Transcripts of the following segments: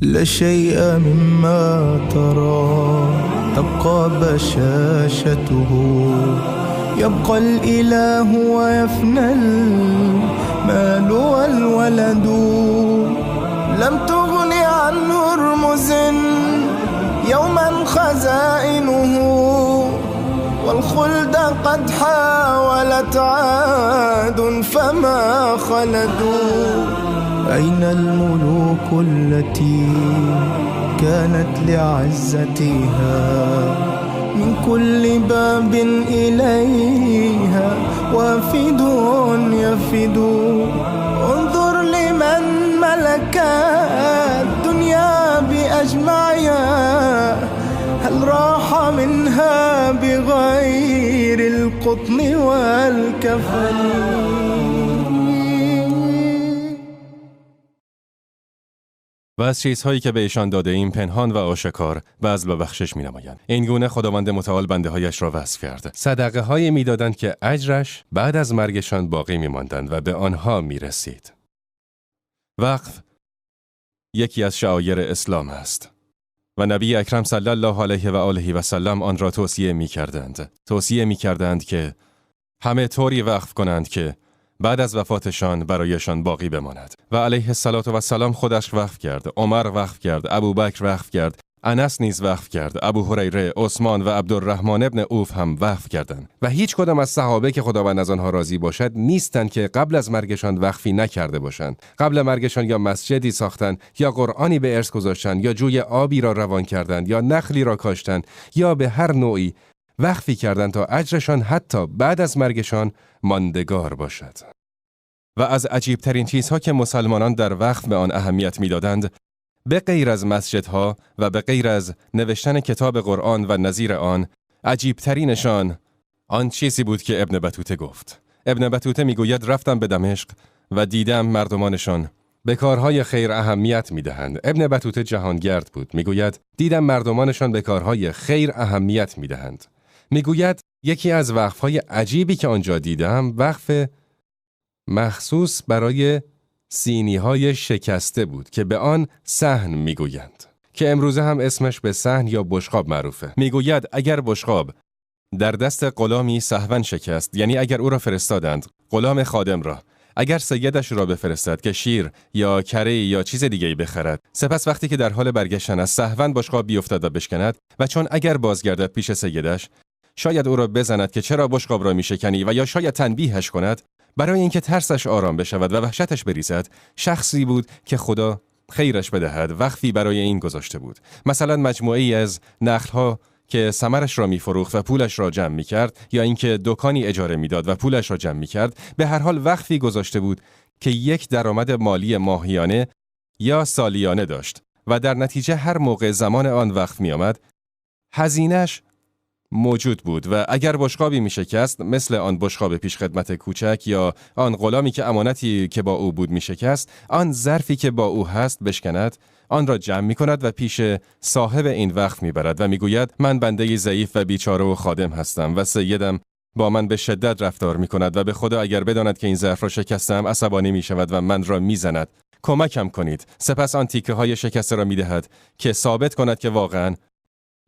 لا شيء مما ترى تبقى بشاشته، يبقى الإله ويفنى المال والولد. لم تغن عن هرمز يوما خزائنه، والخلد قد حاولت عاد فما خلدوا. أين الملوك التي كانت لعزتها من كل باب إليها وافد يفد؟ انظر لمن ملك الدنيا بأجمعها، هل راح منها بغير القطن والكفن؟ و از چیزهایی که به ایشان داده ایم پنهان و آشکار بذل و بخشش می نمایند. این گونه خداوند متعال بنده هایش را وصف کرد. صدقه هایی می دادند که اجرش بعد از مرگشان باقی می ماندند و به آنها می رسید. وقف یکی از شعایر اسلام است و نبی اکرم صلی الله علیه و آله و سلم آن را توصیه می کردند. توصیه می کردند که همه طوری وقف کنند که بعد از وفاتشان برایشان باقی بماند. و علیه الصلاة و السلام خودش وقف کرد، عمر وقف کرد، ابوبکر وقف کرد، انس نیز وقف کرد، ابو هریره، عثمان و عبدالرحمن ابن عوف هم وقف کردند. و هیچ کدام از صحابه که خداوند از آنها راضی باشد نیستند که قبل از مرگشان وقفی نکرده باشند. قبل مرگشان یا مسجدی ساختند، یا قرآنی به ارث گذاشتند، یا جوی آبی را روان کردند، یا نخلی را کاشتند، یا به هر نوعی وقفی کردند تا اجرشان حتی بعد از مرگشان ماندگار باشد. و از عجیبترین چیزها که مسلمانان در وقف به آن اهمیت میدادند، به غیر از مسجدها و به غیر از نوشتن کتاب قرآن و نظیر آن، عجیبترینشان آن چیزی بود که ابن بطوطه گفت. ابن بطوطه میگوید رفتم به دمشق و دیدم مردمانشان به کارهای خیر اهمیت میدهند. ابن بطوطه جهانگرد بود. میگوید دیدم مردمانشان به کارهای خیر اهمیت میدهند. میگوید یکی از وقف‌های عجیبی که آنجا دیدم وقف مخصوص برای سینی‌های شکسته بود که به آن صحن میگویند، که امروزه هم اسمش به صحن یا بشقاب معروفه. میگوید اگر بشقاب در دست غلامی سهوا شکست، یعنی اگر او را فرستادند، غلام خادم را، اگر سیدش را بفرستد که شیر یا کره یا چیز دیگه‌ای بخرد، سپس وقتی که در حال برگشتن از سهوا بشقاب بیفتد و بشکند، و چون اگر بازگردد پیش سیدش، شاید او را بزند که چرا بشقاب را میشکنی، و یا شاید تنبیهش کند، برای اینکه ترسش آرام بشود و وحشتش بریزد. شخصی بود که خدا خیرش بدهد وقفی برای این گذاشته بود. مثلا مجموعه‌ای از نخل‌ها که ثمرش را می‌فروخت و پولش را جمع می‌کرد، یا اینکه دکانی اجاره می‌داد و پولش را جمع می‌کرد. به هر حال وقفی گذاشته بود که یک درآمد مالی ماهیانه یا سالیانه داشت و در نتیجه هر موقع زمان آن وقف می‌آمد، هزینه‌اش موجود بود. و اگر بشقابی میشکست، مثل آن بشقاب پیشخدمت کوچک یا آن غلامی که امانتی که با او بود میشکست، آن ظرفی که با او هست بشکند، آن را جمع میکند و پیش صاحب این وقف میبرد و میگوید من بنده ضعیف و بیچاره و خادم هستم و سیدم با من به شدت رفتار میکند و به خدا اگر بداند که این ظرف را شکستم عصبانی میشود و من را میزند، کمکم کنید. سپس آن تیکه های شکسته را میدهد که ثابت کند که واقعاً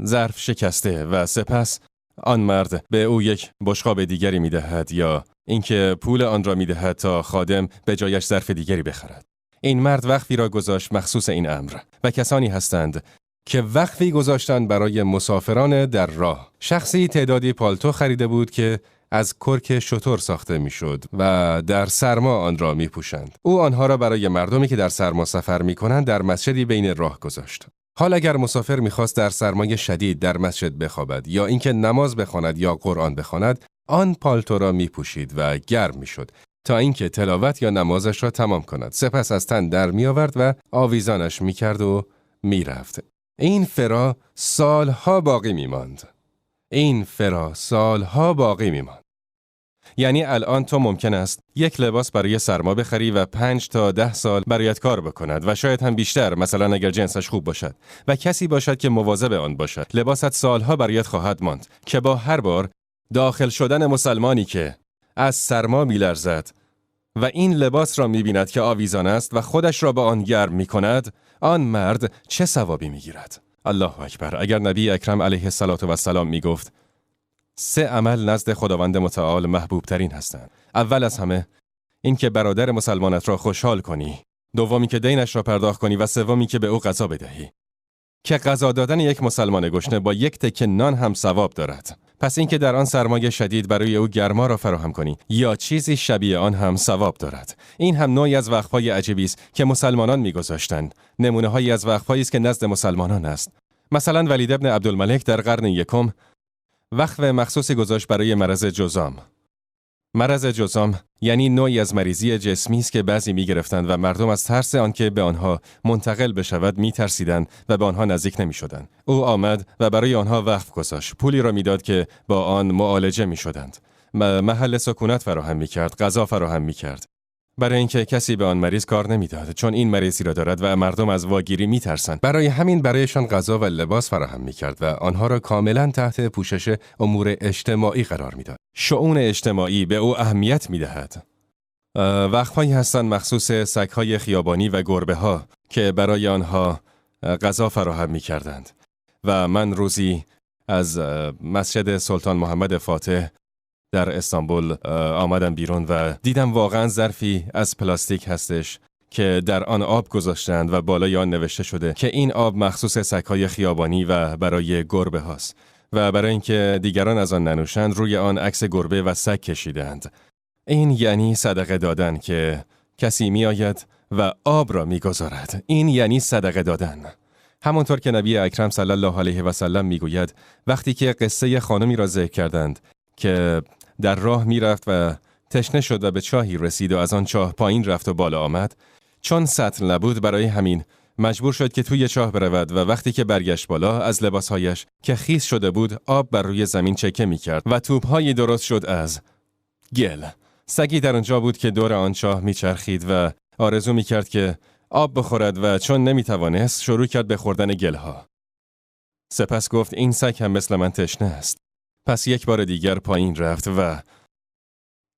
ظرف شکسته، و سپس آن مرد به او یک بشقاب دیگری میدهد یا اینکه پول آن را میدهد تا خادم به جایش ظرف دیگری بخرد. این مرد وقفی را گذاشت مخصوص این امر، و کسانی هستند که وقفی گذاشتند برای مسافران در راه. شخصی تعدادی پالتو خریده بود که از کرک شتر ساخته میشد و در سرما آن را میپوشند. او آنها را برای مردمی که در سرما سفر میکنند در مسجدی بین راه گذاشت. حال اگر مسافر میخواست در سرمای شدید در مسجد بخوابد یا اینکه نماز بخواند یا قرآن بخواند، آن پالتو را میپوشید و گرم میشد تا اینکه تلاوت یا نمازش را تمام کند. سپس از تن در میآورد و آویزانش میکرد و میرفت. این فرا سالها باقی میماند. این فرا سالها باقی میماند. یعنی الان تو ممکن است یک لباس برای سرما بخری و 5 تا 10 سال برایت کار بکند و شاید هم بیشتر، مثلا اگر جنسش خوب باشد و کسی باشد که مواظب آن باشد. لباست سالها برایت خواهد ماند که با هر بار داخل شدن مسلمانی که از سرما میلرزد و این لباس را میبیند که آویزان است و خودش را به آن گرم میکند، آن مرد چه ثوابی میگیرد؟ الله اکبر. اگر نبی اکرم علیه الصلاة والسلام میگفت 3 عمل نزد خداوند متعال محبوب ترین هستند. اول از همه اینکه برادر مسلمانت را خوشحال کنی، دومی که دینش را پرداخت کنی و سومی که به او غذا بدهی. که غذا دادن یک مسلمان گشنه با یک تکه نان هم ثواب دارد. پس اینکه در آن سرمایه شدید برای او گرما را فراهم کنی یا چیزی شبیه آن هم ثواب دارد. این هم نوعی از وقف‌های عجیبی است که مسلمانان می‌گذاشتند. نمونه‌هایی از وقف‌هایی است که نزد مسلمانان است. مثلا ولید ابن عبدالملک در قرن یکم وقف مخصوصی گذاشت برای مرض جذام. مرض جذام یعنی نوعی از مریضی جسمی است که بعضی می‌گرفتند و مردم از ترس آنکه به آنها منتقل بشود می‌ترسیدند و به آنها نزدیک نمی‌شدند. او آمد و برای آنها وقف گذاشت. پولی را می‌داد که با آن معالجه می‌شدند. محل سکونت فراهم می‌کرد، غذا فراهم می‌کرد. برای اینکه کسی به آن مریض کار نمیداد، چون این مریضی را دارد و مردم از واگیری میترسند. برای همین برایشان غذا و لباس فراهم میکرد و آنها را کاملا تحت پوشش امور اجتماعی قرار میداد. شؤون اجتماعی به او اهمیت میدهد. وقف‌هایی هستند مخصوص سگ‌های خیابانی و گربه‌ها که برای آنها غذا فراهم میکردند. و من روزی از مسجد سلطان محمد فاتح در استانبول آمدم بیرون و دیدم واقعا ظرفی از پلاستیک هستش که در آن آب گذاشتند و بالای آن نوشته شده که این آب مخصوص سگ‌های خیابانی و برای گربه هاست و برای اینکه دیگران از آن ننوشند روی آن عکس گربه و سگ کشیدند. این یعنی صدقه دادن که کسی میآید و آب را میگذارد. این یعنی صدقه دادن. همانطور که نبی اکرم صلی الله علیه و سلم میگوید وقتی که قصه خانمی را ذکر کردند که در راه میرفت و تشنه شد و به چاهی رسید و از آن چاه پایین رفت و بالا آمد، چون سطل نبود برای همین مجبور شد که توی چاه برود و وقتی که برگشت بالا از لباسهایش که خیس شده بود آب بر روی زمین چکه میکرد و توپهایی درست شد از گل. سگی در آنجا بود که دور آن چاه میچرخید و آرزو میکرد که آب بخورد و چون نمیتوانست شروع کرد به خوردن گلها. سپس گفت این سگ هم مثل من تشنه است. پس یک بار دیگر پایین رفت و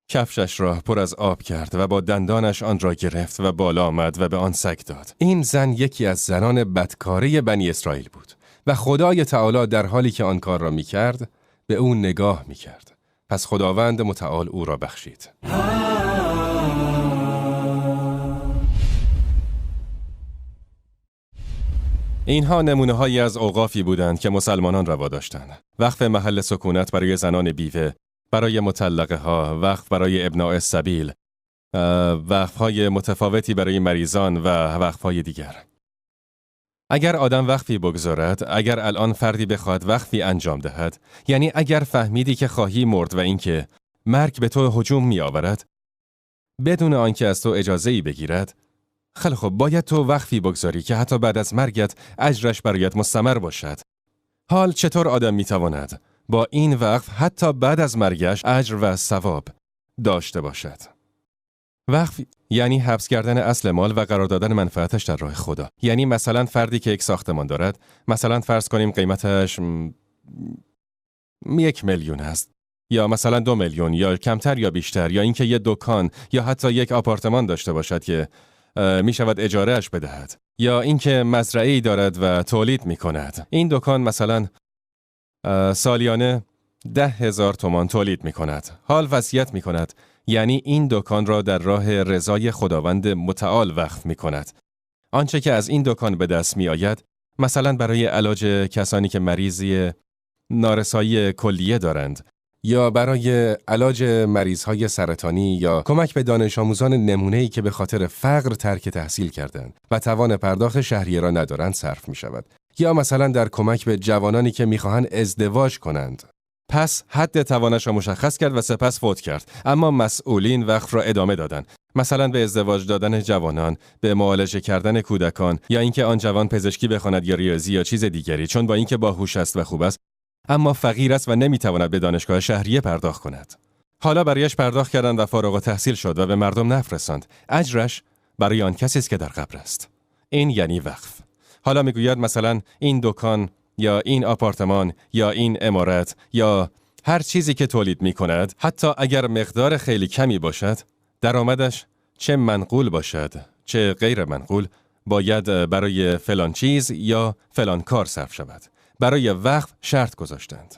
کفشش را پر از آب کرد و با دندانش آن را گرفت و بالا آمد و به آن سگ داد. این زن یکی از زنان بدکاره بنی اسرائیل بود و خدای تعالی در حالی که آن کار را می‌کرد به او نگاه می‌کرد. پس خداوند متعال او را بخشید. اینها نمونه‌هایی از اوقافی بودند که مسلمانان روا داشتند. وقف محل سکونت برای زنان بیوه، برای مطلقه ها، وقف برای ابناء السبیل، وقف‌های متفاوتی برای مریضان و وقف‌های دیگر. اگر آدم وقفی بگذارد، اگر الان فردی بخواهد وقفی انجام دهد، یعنی اگر فهمیدی که خواهی مرد و اینکه مرگ به تو هجوم می‌آورد، بدون آنکه از تو اجازه‌ای بگیرد، خیلی خب باید تو وقفی بگذاری که حتی بعد از مرگت اجرش برایت مستمر باشد. حال چطور آدم میتواند با این وقف حتی بعد از مرگش اجر و ثواب داشته باشد؟ وقف یعنی حبس کردن اصل مال و قرار دادن منفعتش در راه خدا. یعنی مثلا فردی که یک ساختمان دارد، مثلا فرض کنیم قیمتش 1 میلیون است، یا مثلا 2 میلیون یا کمتر یا بیشتر، یا اینکه یک دکان یا حتی یک آپارتمان داشته باشد که می شود اجاره اش بدهد، یا اینکه مزرعه‌ای دارد و تولید می کند. این دکان مثلا سالیانه 10,000 تومان تولید می کند. حال وصیت می کند، یعنی این دکان را در راه رضای خداوند متعال وقف می کند. آنچه که از این دکان به دست می آید، مثلا برای علاج کسانی که مریضی نارسایی کلیه دارند، یا برای علاج مریض‌های سرطانی، یا کمک به دانش آموزان نمونه‌ای که به خاطر فقر ترک تحصیل کردند و توان پرداخت شهریه را ندارند صرف می‌شود، یا مثلا در کمک به جوانانی که می‌خواهند ازدواج کنند. پس حد توانش را مشخص کرد و سپس فوت کرد، اما مسئولین وقف را ادامه دادند. مثلا به ازدواج دادن جوانان، به معالجه کردن کودکان، یا اینکه آن جوان پزشکی بخواند یا ریاضی یا چیز دیگری، چون با اینکه باهوش است و خوب است اما فقیر است و نمیتواند به دانشگاه شهریه پرداخت کند. حالا برایش پرداخت کردند و فارغ التحصیل شد و به مردم نفرستاند. اجرش برای آن کسی است که در قبر است. این یعنی وقف. حالا میگوید مثلا این دکان یا این آپارتمان یا این عمارت یا هر چیزی که تولید میکند، حتی اگر مقدار خیلی کمی باشد، درآمدش چه منقول باشد چه غیر منقول، باید برای فلان چیز یا فلان کار صرف شود. برای وقف شرط گذاشتند.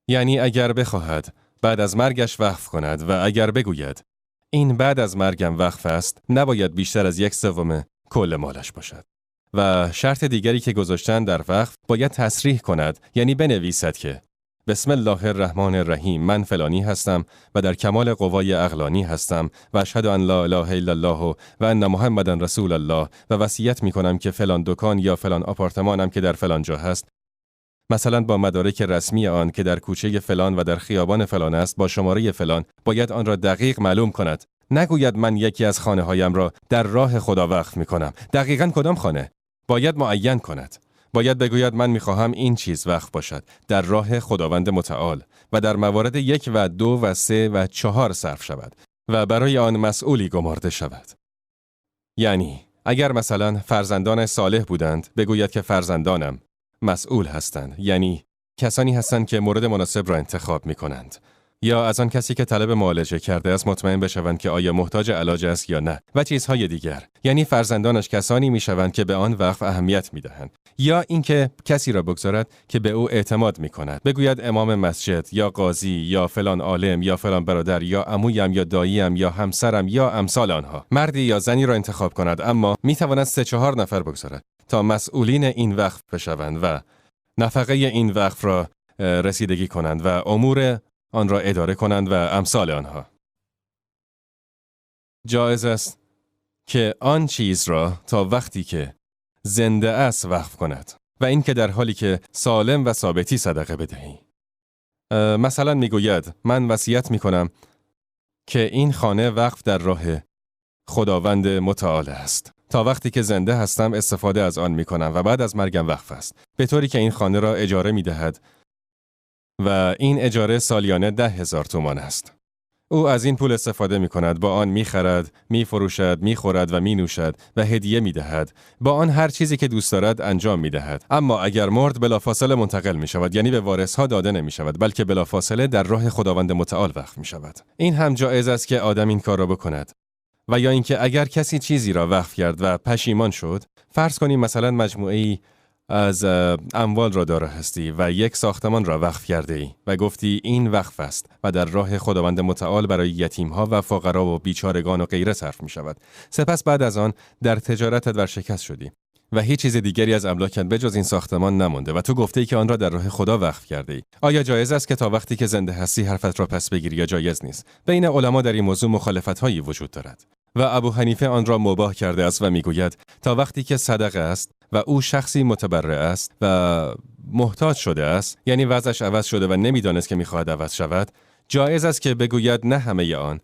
یعنی اگر بخواهد بعد از مرگش وقف کند و اگر بگوید این بعد از مرگم وقف است، نباید بیشتر از 1/3 کل مالش باشد. و شرط دیگری که گذاشتن در وقف باید تصریح کند، یعنی بنویسد که بسم الله الرحمن الرحیم، من فلانی هستم و در کمال قوای عقلانی هستم و اشهد ان لا اله الا الله و ان محمدن رسول الله و وصیت میکنم که فلان دکان یا فلان آپارتمانم که در فلان جا هست، مثلا با مدارک رسمی آن که در کوچه فلان و در خیابان فلان است با شماره فلان، باید آن را دقیق معلوم کند. نگوید من یکی از خانه هایم را در راه خدا وقف میکنم. دقیقاً کدام خانه؟ باید معین کند. باید بگوید من میخواهم این چیز وقف باشد در راه خداوند متعال و در موارد 1 و 2 و 3 و 4 صرف شود و برای آن مسئولی گمارده شود. یعنی اگر مثلا فرزندان صالح بودند، بگوید که فرزندانم مسئول هستند، یعنی کسانی هستند که مورد مناسب را انتخاب میکنند، یا از آن کسی که طلب معالجه کرده است مطمئن بشوند که آیا محتاج علاج است یا نه و چیزهای دیگر. یعنی فرزندانش کسانی میشوند که به آن وقف اهمیت میدهند، یا اینکه کسی را بگذارد که به او اعتماد میکند، بگوید امام مسجد یا قاضی یا فلان عالم یا فلان برادر یا عمویم یا داییم یا همسرم یا امثال آنها، مردی یا زنی را انتخاب کند، اما میتواند 3-4 نفر بگذارد تا مسئولین این وقف بشوند و نفقه این وقف را رسیدگی کنند و امور آن را اداره کنند و امثال آنها. جایز است که آن چیز را تا وقتی که زنده است وقف کند و این که در حالی که سالم و ثابتی صدقه بدهی. مثلا میگوید من وصیت میکنم که این خانه وقف در راه خداوند متعال است. تا وقتی که زنده هستم استفاده از آن میکنم و بعد از مرگم وقف است، به طوری که این خانه را اجاره میدهد و این اجاره سالیانه 10,000 تومان است. او از این پول استفاده می کند، با آن می خرد، می فروشد، می خورد و می نوشد و هدیه می دهد. با آن هر چیزی که دوست دارد انجام می دهد. اما اگر مرد بلافاصله منتقل می شود، یعنی به وارث ها داده نمی شود، بلکه بلافاصله در راه خداوند متعال وقف می شود. این هم جایز است که آدم این کار را بکند. و یا اینکه اگر کسی چیزی را وقف کرد و پشیمان شد، فرض کنیم مثلا مجموعه‌ای از اموال را دارا هستی و یک ساختمان را وقف کرده ای و گفتی این وقف است و در راه خداوند متعال برای یتیمها و فقرا و بیچارگان و غیره صرف می شود. سپس بعد از آن در تجارتت ورشکست شدی و هیچ چیز دیگری از املاکت به جز این ساختمان نمانده و تو گفته ای که آن را در راه خدا وقف کرده ای. آیا جایز است که تا وقتی که زنده هستی حرفت را پس بگیری یا جایز نیست؟ بین علما در این موضوع مخالفت هایی وجود دارد و ابو حنیفه آن را مباح کرده است و میگوید تا وقتی که صدقه است و او شخصی متبرع است و محتاج شده است، یعنی وضعش عوض شده و نمیدانست که میخواهد عوض شود، جایز است که بگوید نه همه آن،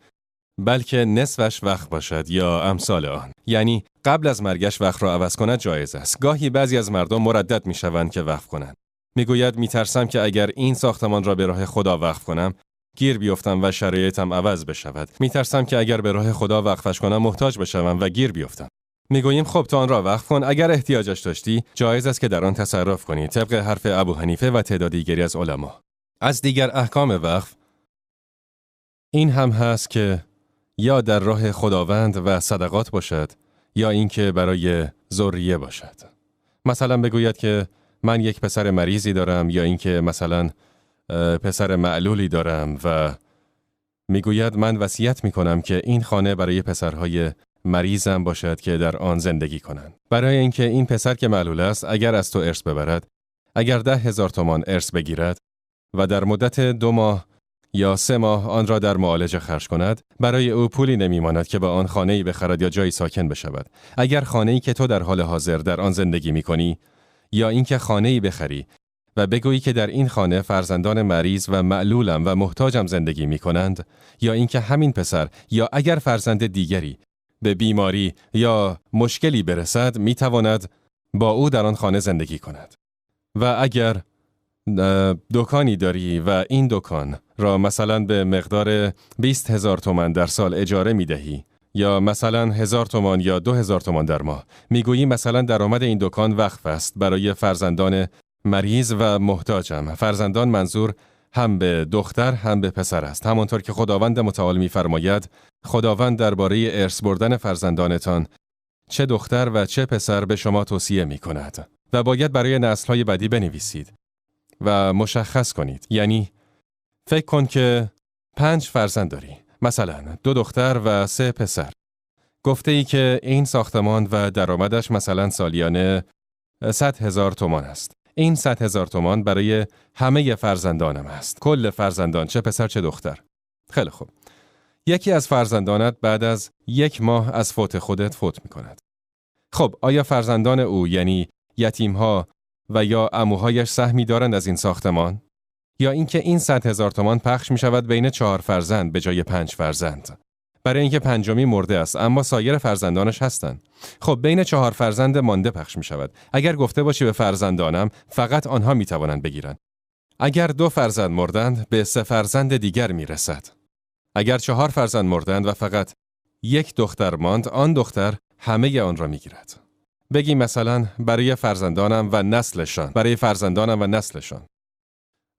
بلکه نصفش وقف باشد یا امثال آن. یعنی قبل از مرگش وقف را عوض کند جایز است. گاهی بعضی از مردم مردد میشوند که وقف کنند. میگوید میترسم که اگر این ساختمان را به راه خدا وقف کنم گیر بیفتم و شرایطم عوض بشود. میترسم که اگر به راه خدا وقفش کنم محتاج بشوم و گیر بیفتم. میگوییم خب تو آن را وقف کن، اگر احتیاجش داشتی جایز است که در آن تصرف کنی، طبق حرف ابو حنیفه و تعداد دیگری از علما. از دیگر احکام وقف این هم هست که یا در راه خداوند و صدقات باشد یا اینکه برای ذریه باشد. مثلا بگوید که من یک پسر مریضی دارم یا اینکه مثلا پسر معلولی دارم و میگوید من وصیت میکنم که این خانه برای پسرهای مریضم باشد که در آن زندگی کنند. برای اینکه این پسر که معلول است اگر از تو ارث ببرد، اگر 10,000 تومان ارث بگیرد و در مدت 2 ماه یا 3 ماه آن را در معالجه خرج کند، برای او پولی نمیماند که با آن خانه‌ای بخرد یا جایی ساکن بشود. اگر خانه‌ای که تو در حال حاضر در آن زندگی میکنی یا اینکه خانه‌ای بخری و بگویی که در این خانه فرزندان مریض و معلولم و محتاجم زندگی می کنند، یا اینکه همین پسر یا اگر فرزند دیگری به بیماری یا مشکلی برسد می تواند با او در آن خانه زندگی کند. و اگر دکانی داری و این دکان را مثلا به مقدار 20,000 تومان در سال اجاره می دهی یا مثلا 1,000 تومان یا 2,000 تومان در ماه، می گویی مثلا درآمد این دکان وقف است برای فرزندان مریض و محتاجم. فرزندان منظور هم به دختر هم به پسر است. همانطور که خداوند متعال می‌فرماید خداوند درباره ارث بردن فرزندانتان چه دختر و چه پسر به شما توصیه می کند و باید برای نسل‌های بعدی بنویسید و مشخص کنید. یعنی فکر کن که 5 فرزند داری، مثلا 2 دختر و 3 پسر. گفته ای که این ساختمان و درآمدش مثلا سالیانه 100,000 تومان است. این 100,000 تومان برای همه فرزندانم است. کل فرزندان، چه پسر چه دختر. خیلی خوب. یکی از فرزندانت بعد از 1 ماه از فوت خودت فوت می کند. خب آیا فرزندان او، یعنی یتیمها و یا عموهایش، سهمی دارند از این ساختمان؟ یا اینکه این 100,000 تومان پخش می شود بین 4 فرزند به جای 5 فرزند؟ برای اینکه 5می مرده است اما سایر فرزندانش هستند. خب بین 4 فرزند مانده پخش می شود. اگر گفته باشی به فرزندانم فقط آنها می توانند بگیرند. اگر 2 فرزند مردند به 3 فرزند دیگر می رسد. اگر 4 فرزند مردند و فقط 1 دختر ماند، آن دختر همه آن را می گیرد. بگی مثلا برای فرزندانم و نسلشان، برای فرزندانم و نسلشان.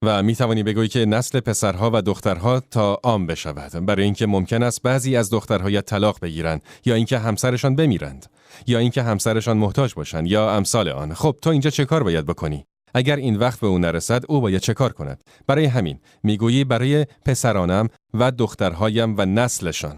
و می توانی بگویی که نسل پسرها و دخترها تا عام بشود، برای اینکه ممکن است بعضی از دخترهای طلاق بگیرند یا اینکه همسرشان بمیرند یا اینکه همسرشان محتاج باشند یا امثال آن. خب تو اینجا چه کار باید بکنی؟ اگر این وقت به او نرسد او باید چه کار کند؟ برای همین میگویی برای پسرانم و دخترهایم و نسلشان.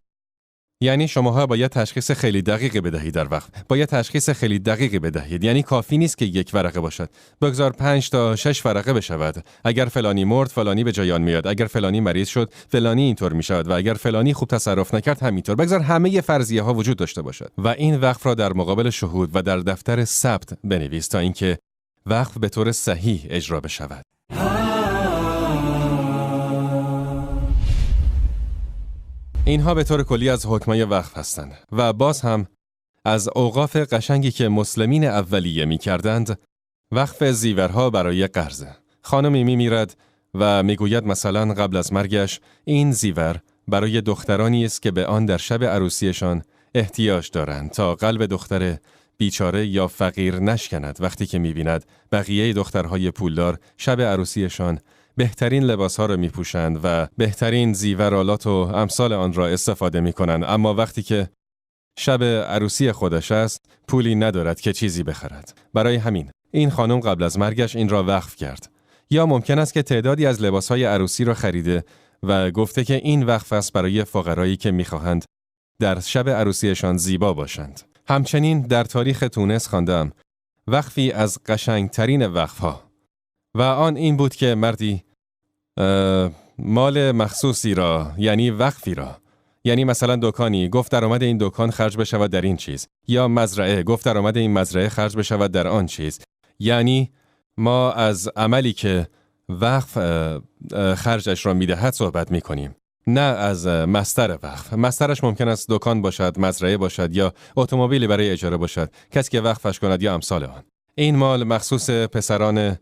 یعنی شماها باید تشخیص خیلی دقیقی بدهید در وقت. باید تشخیص خیلی دقیقی بدهید. یعنی کافی نیست که 1 ورقه باشد. بگذار 5 تا 6 ورقه بشود. اگر فلانی مرد، فلانی به جای آن میاد. اگر فلانی مریض شد، فلانی اینطور میشود و اگر فلانی خوب تصرف نکرد همینطور. بگذار همه فرضیه ها وجود داشته باشد. و این وقف را در مقابل شهود و در دفتر ثبت بنویس تا اینکه وقف به طور صحیح اجرا بشود. اینها به طور کلی از حکمای وقف هستند و باز هم از اوقاف قشنگی که مسلمین اولیه می کردند، وقف زیورها برای قرضه. خانمی می میرد و می گوید مثلا قبل از مرگش این زیور برای دخترانی است که به آن در شب عروسیشان احتیاج دارند تا قلب دختر بیچاره یا فقیر نشکند وقتی که می بیند بقیه دخترهای پولدار شب عروسیشان بهترین لباسها را میپوشند و بهترین زیورآلات و امثال آن را استفاده میکنند، اما وقتی که شب عروسی خودش است پولی ندارد که چیزی بخرد. برای همین این خانم قبل از مرگش این را وقف کرد. یا ممکن است که تعدادی از لباسهای عروسی را خریده و گفته که این وقف است برای فقرایی که میخواهند در شب عروسیشان زیبا باشند. همچنین در تاریخ تونس خواندم وقفی از قشنگترین وقفها و آن این بود که مردی مال مخصوصی را، یعنی وقفی را، یعنی مثلا دکانی، گفت درآمد این دکان خرج بشود در این چیز، یا مزرعه، گفت درآمد این مزرعه خرج بشود در آن چیز. یعنی ما از عملی که وقف خرجش را میدهد صحبت میکنیم، نه از مصدر وقف. مصدرش ممکن است دکان باشد، مزرعه باشد یا اتومبیلی برای اجاره باشد، کسی که وقفش کند یا امثال آن. این مال مخصوص پسران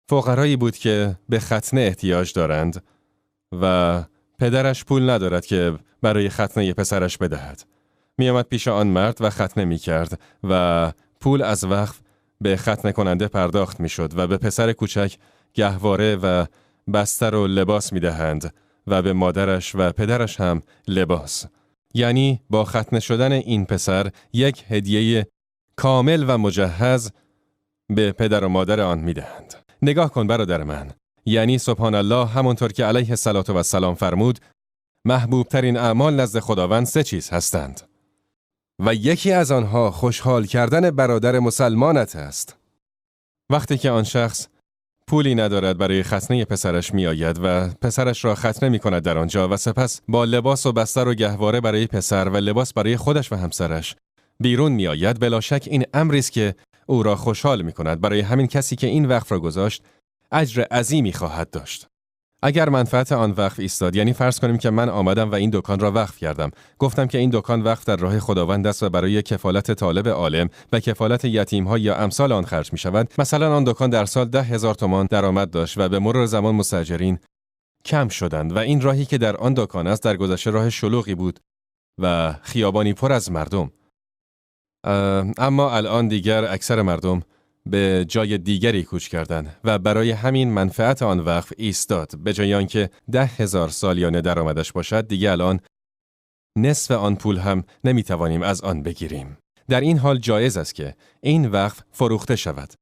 فقرایی بود که به ختنه احتیاج دارند و پدرش پول ندارد که برای ختنه پسرش بدهد. می آمد پیش آن مرد و ختنه می کرد و پول از وقف به ختنه کننده پرداخت می شد و به پسر کوچک گهواره و بستر و لباس می دهند و به مادرش و پدرش هم لباس. یعنی با ختنه شدن این پسر یک هدیه کامل و مجهز به پدر و مادر آن می دهند. نگاه کن برادر من، یعنی سبحان الله، همانطور که علیه الصلاة و السلام فرمود محبوب ترین اعمال نزد خداوند 3 چیز هستند و یکی از آنها خوشحال کردن برادر مسلمانت است. وقتی که آن شخص پولی ندارد برای ختنه پسرش می آید و پسرش را ختنه می کند در آنجا و سپس با لباس و بستر و گهواره برای پسر و لباس برای خودش و همسرش بیرون می آید، بلا شک این امری است که او را خوشحال می کند. برای همین کسی که این وقف را گذاشت اجر عظیمی خواهد داشت. اگر منفعت آن وقف ایستاد، یعنی فرض کنیم که من آمدم و این دکان را وقف کردم، گفتم که این دکان وقف در راه خداوند است و برای کفالت طالب عالم و کفالت یتیم‌ها یا امثال آن خرج می شود. مثلا آن دکان در سال 10,000 تومان درآمد داشت و به مرور زمان مستاجرین کم شدند و این راهی که در آن دکان است در گذشته راه شلوغی بود و خیابانی پر از مردم، اما الان دیگر اکثر مردم به جای دیگری کوچ کردند و برای همین منفعت آن وقف ایستاد. به جای آنکه 10,000 سالیانه درآمدش باشد، دیگه الان نصف آن پول هم نمیتوانیم از آن بگیریم. در این حال جایز است که این وقف فروخته شود.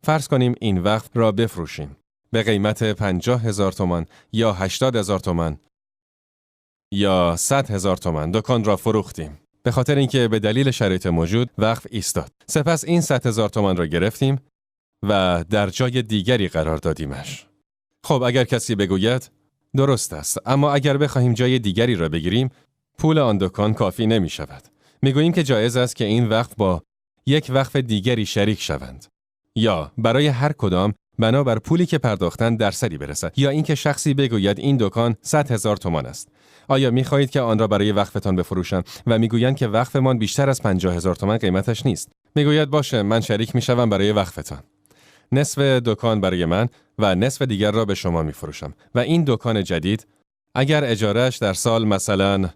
فرض کنیم این وقف را بفروشیم به قیمت 50,000 تومان یا 80,000 تومان یا 100,000 تومان. دکان را فروختیم به خاطر اینکه به دلیل شرایط موجود وقف ایستاد. سپس این 100,000 تومان را گرفتیم و در جای دیگری قرار دادیمش. خب اگر کسی بگوید درست است، اما اگر بخواهیم جای دیگری را بگیریم پول آن دکان کافی نمی شود. می گوییم که جایز است که این وقف با یک وقف دیگری شریک شوند، یا برای هر کدام بنابر پولی که پرداختند درصدی برسد، یا اینکه شخصی بگوید این دکان 100,000 تومان است، آیا می خواهید که آن را برای وقفتان بفروشم؟ و میگویند که وقفمان بیشتر از 50,000 تومان قیمتش نیست. میگوید باشه، من شریک میشوم برای وقفتان. نصف دکان برای من و نصف دیگر را به شما میفروشم. و این دکان جدید اگر اجارهش در سال مثلا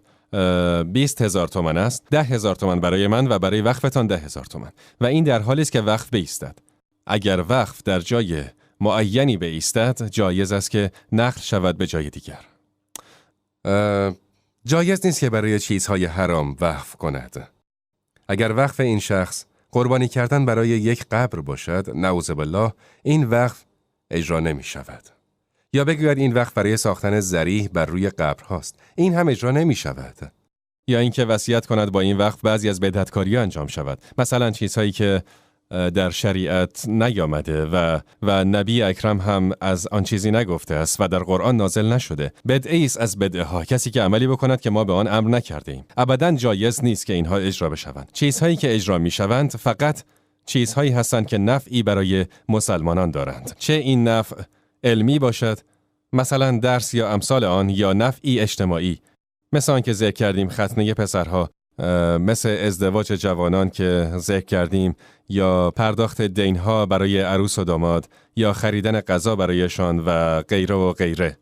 20,000 تومان است، 10,000 تومان برای من و برای وقفتان 10,000 تومان. و این در حالی است که وقف بایستد. اگر وقف در جای معینی بایستد، جایز است که نقل شود به جای دیگر. جایز نیست که برای چیزهای حرام وقف کند. اگر وقف این شخص قربانی کردن برای یک قبر باشد، نعوذ بالله، این وقف اجرا نمی شود. یا بگوید این وقف برای ساختن ضریح بر روی قبر هاست، این هم اجرا نمی شود. یا اینکه وصیت کند با این وقف بعضی از بدعتکاری انجام شود، مثلا چیزهایی که در شریعت نیامده و نبی اکرم هم از آن چیزی نگفته است و در قرآن نازل نشده. بدعه است از بدعه ها، کسی که عملی بکند که ما به آن امر نکرده ایم. ابداً جایز نیست که اینها اجرا بشوند. چیزهایی که اجرا میشوند فقط چیزهایی هستند که نفعی برای مسلمانان دارند، چه این نفع علمی باشد، مثلا درس یا امثال آن، یا نفعی اجتماعی، مثل آن که ذکر کردیم ختنه پسرها، مثل ازدواج جوانان که ذکر کردیم، یا پرداخت دینها برای عروس و داماد، یا خریدن غذا برایشان و غیره و غیره.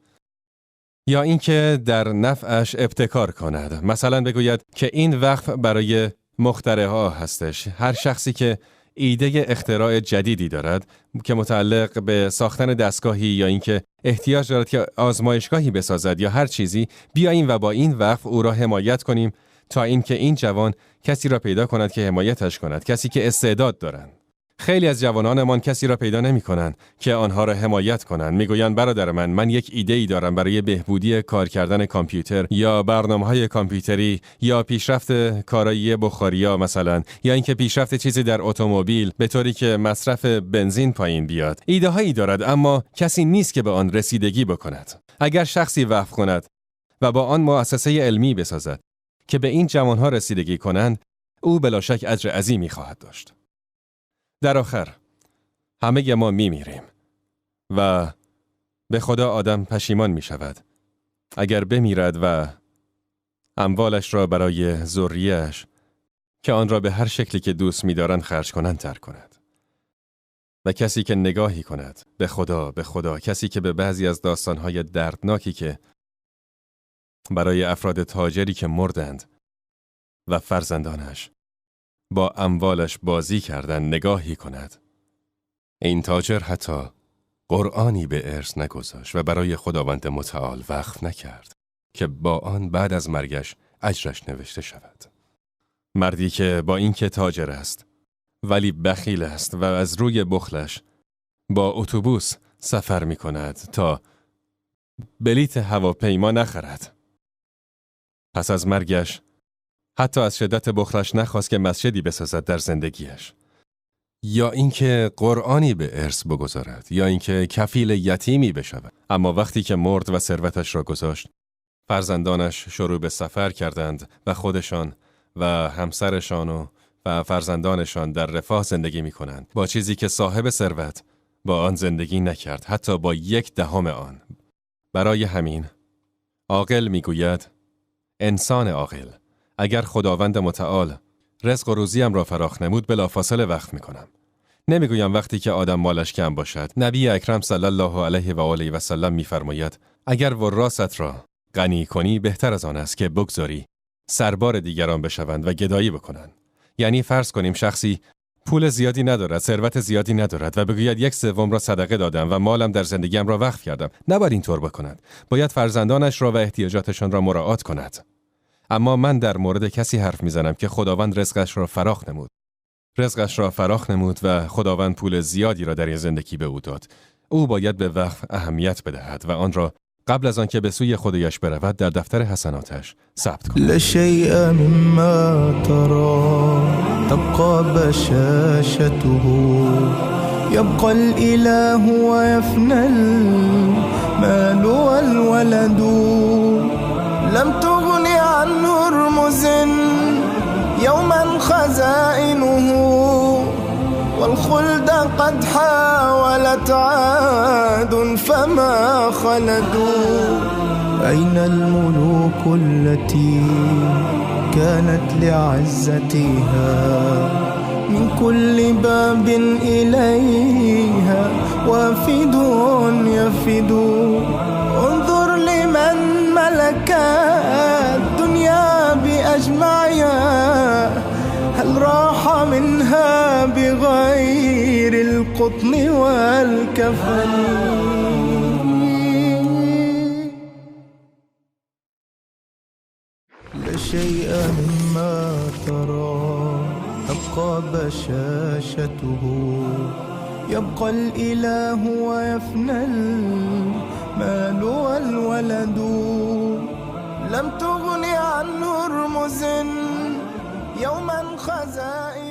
یا اینکه در نفعش ابتکار کند، مثلا بگوید که این وقف برای مخترع ها هستش، هر شخصی که ایده اختراع جدیدی دارد که متعلق به ساختن دستگاهی یا اینکه احتیاج دارد که آزمایشگاهی بسازد یا هر چیزی، بیاییم و با این وقف او را حمایت کنیم تا اینکه این جوان کسی را پیدا کند که حمایتش کند، کسی که استعداد دارند. خیلی از جوانانمان کسی را پیدا نمی کنند که آنها را حمایت کنند. میگویند برادر من یک ایده ای دارم برای بهبودی کار کردن کامپیوتر یا برنامه‌های کامپیوتری یا پیشرفت کارایی بخاریا مثلا، یا اینکه پیشرفت چیزی در اتومبیل به طوری که مصرف بنزین پایین بیاد. ایده هایی دارد اما کسی نیست که به آن رسیدگی بکند. اگر شخصی وقف کند و با آن مؤسسه علمی بسازد که به این جوانها رسیدگی کنند، او بلا شک اجر عظیمی خواهد داشت. در آخر همه ما میمیریم و به خدا آدم پشیمان می شود اگر بمیرد و اموالش را برای ذریه‌اش که آن را به هر شکلی که دوست می‌دارند خرج کنند ترک کند. و کسی که نگاهی کند به خدا، کسی که به بعضی از داستان‌های دردناکی که برای افراد تاجری که مردند و فرزندانش با اموالش بازی کردن نگاهی کند، این تاجر حتی قرآنی به ارث نگذاشت و برای خداوند متعال وقف نکرد که با آن بعد از مرگش اجرش نوشته شود. مردی که با اینکه تاجر است ولی بخیل است و از روی بخلش با اتوبوس سفر می کند تا بلیت هواپیما نخرد، پس از مرگش حتی از شدت بخلش نخواست که مسجدی بسازد در زندگیش، یا اینکه قرآنی به ارث بگذارد، یا اینکه کفیل یتیمی بشود. اما وقتی که مرد و ثروتش را گذاشت، فرزندانش شروع به سفر کردند و خودشان و همسرشان و فرزندانشان در رفاه زندگی می کنند، با چیزی که صاحب ثروت با آن زندگی نکرد، حتی با 1/10 آن. برای همین عاقل می گوید، انسان عاقل، اگر خداوند متعال رزق و روزیم را فراخ نمود بلافاصله وقف می کنم. نمیگویم وقتی که آدم مالش کم باشد. نبی اکرم صلی الله علیه و آله و سلم میفرماید اگر وراثت را غنی کنی بهتر از آن است که بگذاری سربار دیگران بشوند و گدایی بکنند. یعنی فرض کنیم شخصی پول زیادی ندارد، ثروت زیادی ندارد و بگوید 1/3 را صدقه دادم و مالم در زندگیم را وقف کردم. نباید اینطور بکند. باید فرزندانش را و احتیاجاتشان را مراعات کند. اما من در مورد کسی حرف میزنم که خداوند رزقش را فراخ نمود. رزقش را فراخ نمود و خداوند پول زیادی را در این زندگی به او داد. او باید به وقف اهمیت بدهد و آن را قبل از آنکه به سوی خدایش برود در دفتر حسناتش ثبت کند. لا شيء مما ترى تبقى بشاشته يبقى الإله ويفنى المال والولد لم تغن عن هرمز يوما خزائنه والخلد قد حاولت عاد فما خلدوا أين الملوك التي كانت لعزتها من كل باب إليها وافد يفد انظر لمن ملك الدنيا بأجمعها هل راح منها بغير القطن والكفن. لا شيء مما ترى تبقى بشاشته يبقى الإله ويفنى المال والولد لم تغن عن هرمز يوما خزائن.